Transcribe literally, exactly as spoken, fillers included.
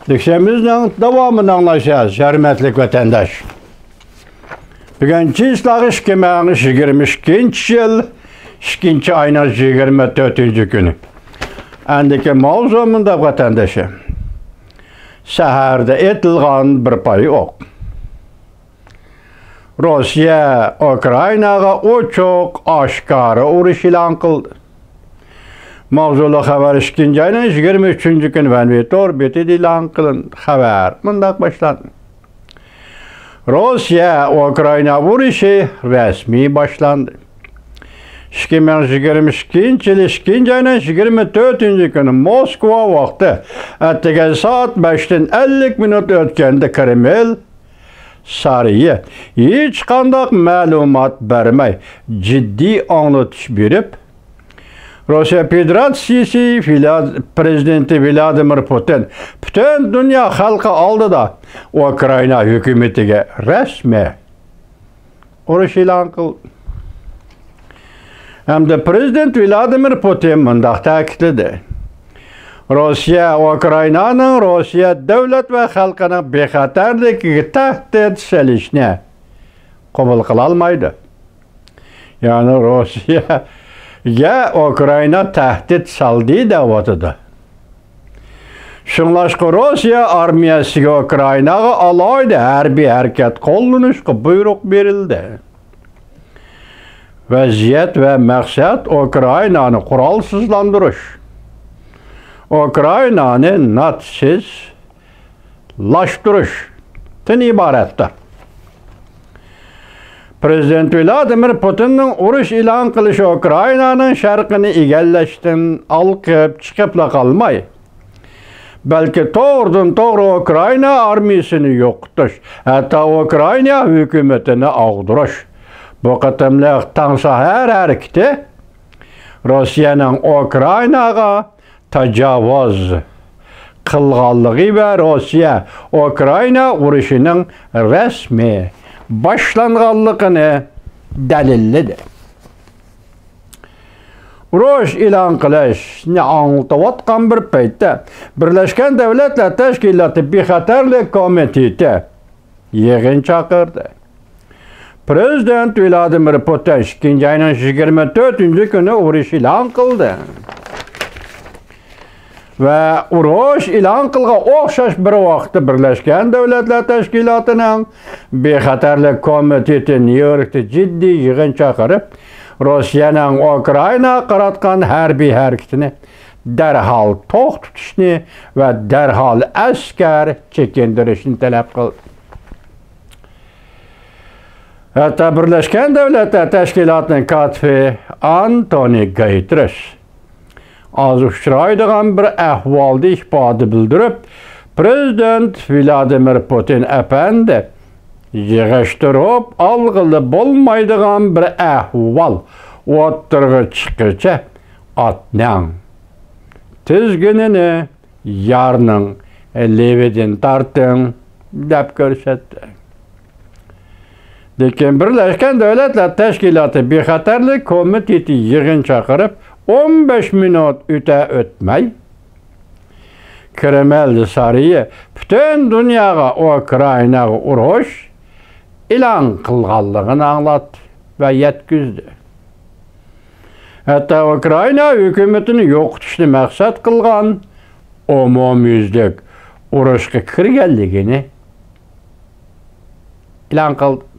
لېكسىيەمىزنىڭ داۋامىنى ئاڭلايسىز، ھۆرمەتلىك ۋەتەنداش. بۈگۈن چىسلاغ ئىككى مىڭ يىگىرمە ئىككىنچى يىل ئىككىنچى ئاينىڭ يىگىرمە تۆتىنچى كۈنى. ئەندىكى ماۋزۇ مۇنداق، ۋەتەنداشلار. سەھەردە ئېتىلغان بىر پاي ئوق. روسىيە ئۇكرائىناغا ئوچۇق، ئاشكارا ئۇرۇش ئېلان قىلدى. ماۋزۇلۇق خەۋەر ئىككىنچى ئاينىڭ يىگىرمە ئۈچىنچى كۈنى ۋەنۋى تور بېتىدە ئېلان قىلىندى. خەۋەر مۇنداق باشلاندى. روسىيە ئۇكرائىنا ئۇرۇشى رەسمىي باشلاندى. ئىككى مىڭ يىگىرمە ئىككىنچى يىل ئىككىنچى ئاينىڭ يىگىرمە تۆتىنچى كۈنى موسكۋا ۋاقتى ئەتىگەن سائەت بەشتىن ئەللىك مىنۇت ئۆتكەندە كرېمل سارىيى ھېچقانداق مەلۇمات بەرمەي، جىددىي ئاڭلىتىش بېرىپ، روسىيە فېدېراتسىيىسى ۋىلا-، پىرېزىدېنتى ۋلادىمىر پۇتىن پۈتۈن دۇنيا خەلقى ئالدىدا ئۇكرائىنا ھۆكۈمىتىگە رەسمىي ئۇرۇش ئېلان قىلدى. ھەمدە پىرېزىدېنت ۋلادىمىر پۇتىن مۇنداق تەكىتلىدى: روسىيە ئۇكرائىنانىڭ روسىيە دۆلەت ۋە خەلقىنىڭ بىخەتەرلىكىگە تەھدىت سېلىشنى قوبۇل قىلالمايدۇ. يەنى روسىيەگە ئۇكرائىنا تەھدىت سالدى دەۋاتىدۇ. شۇڭلاشقا روسىيە ئارمىيەسىگە ئۇكرائىناغا ئالاھىدە ھەربىي ھەرىكەت قوللىنىشقا بۇيرۇق بېرىلدى. ۋەزىيەت ۋە مەقسەت ئۇكرائىنانى قورالسىزلاندۇرۇش، ئۇكرائىنانى ناتسىست لاشتۇرۇشتىن ئىبارەتتۇر. پىرېزىدېنت ۋلادىمىر پۇتىننىڭ ئۇرۇش ئېلان قىلىشى ئۇكرائىنانىڭ شەرقىنى ئىگىلەشتىن ئالقىپ چىقىپلا قالماي، بەلكى توغرىدىن توغرا ئۇكرائىنا ئارمىيىسىنى يوقىتىش، ھەتتا ئۇكرائىنا ھۆكۈمىتىنى ئاغدۇرۇش. بۇ قېتىملىق تاڭ سەھەر ھەرىكىتى روسىيەنىڭ ئۇكرائىناغا تاجاۋۇز قىلغانلىقى ۋە روسىيە ئۇكرائىنا ئۇرۇشىنىڭ رەسمىي باشلانغانلىقىنى دەلىللىدى. ئۇرۇش ئېلان قىلىشنى ئاڭلىتىۋاتقان بىر پەيتتە، بىرلەشكەن دۆلەتلەر تەشكىلاتى بىخەتەرلىك كومىتېتى يىغىن چاقىردى. پىرېزىدېنت ۋلادىمىر پۇتىن ئىككىنچى ئاينىڭ يىگىرمە تۆتىنچى كۈنى ئۇرۇش ئېلان قىلدى. ۋە ئۇرۇش ئېلان قىلغان ئوخشاش بىر ۋاقىتتا بىرلەشكەن دۆلەتلەر تەشكىلاتىنىڭ بىخەتەرلىك كومىتېتى نيۇ يوركتا جىددىي يىغىن چاقىرىپ، روسىيەنىڭ ئۇكرائىناغا قاراتقان ھەربىي ھەرىكىتىنى دەرھال توختىتىشنى ۋە دەرھال ئەسكەر چېكىندۈرۈشنى تەلەپ قىلدى. ھەتتا بىرلەشكەن دۆلەتلەر تەشكىلاتىنىڭ كاتىپى ئانتونى گايترىس ئاز ئۇچرايدىغان بىر ئەھۋالدا ئىپادە بىلدۈرۈپ، پىرېزىدېنت ۋلادىمىر پۇتىن ئەپەندى يىغىشتۇرۇپ ئالغىلى بولمايدىغان بىر ئەھۋال ئوتتۇرىغا چىققىچە، ئاتنىڭ تىزگىنىنى يارنىڭ لېۋىدىن تارتىڭ، دەپ كۆرسەتتى. لېكىن بىرلەشكەن دۆلەتلەر تەشكىلاتى بىخەتەرلىك كومىتېتى يىغىن چاقىرىپ، ئون بەش مىنۇت ئۆتە ئۆتمەي، كرېمل سارىيى پۈتۈن دۇنياغا ئۇكرائىناغا ئۇرۇش ئېلان قىلغانلىقىنى ئاڭلاتتى ۋە يەتكۈزدى. ھەتتا ئۇكرائىنا ھۆكۈمىتىنى يوقىتىشنى مەقسەت قىلغان ئومۇميۈزلۈك ئۇرۇشقا كىرگەنلىكىنى ئېلان قىلدى.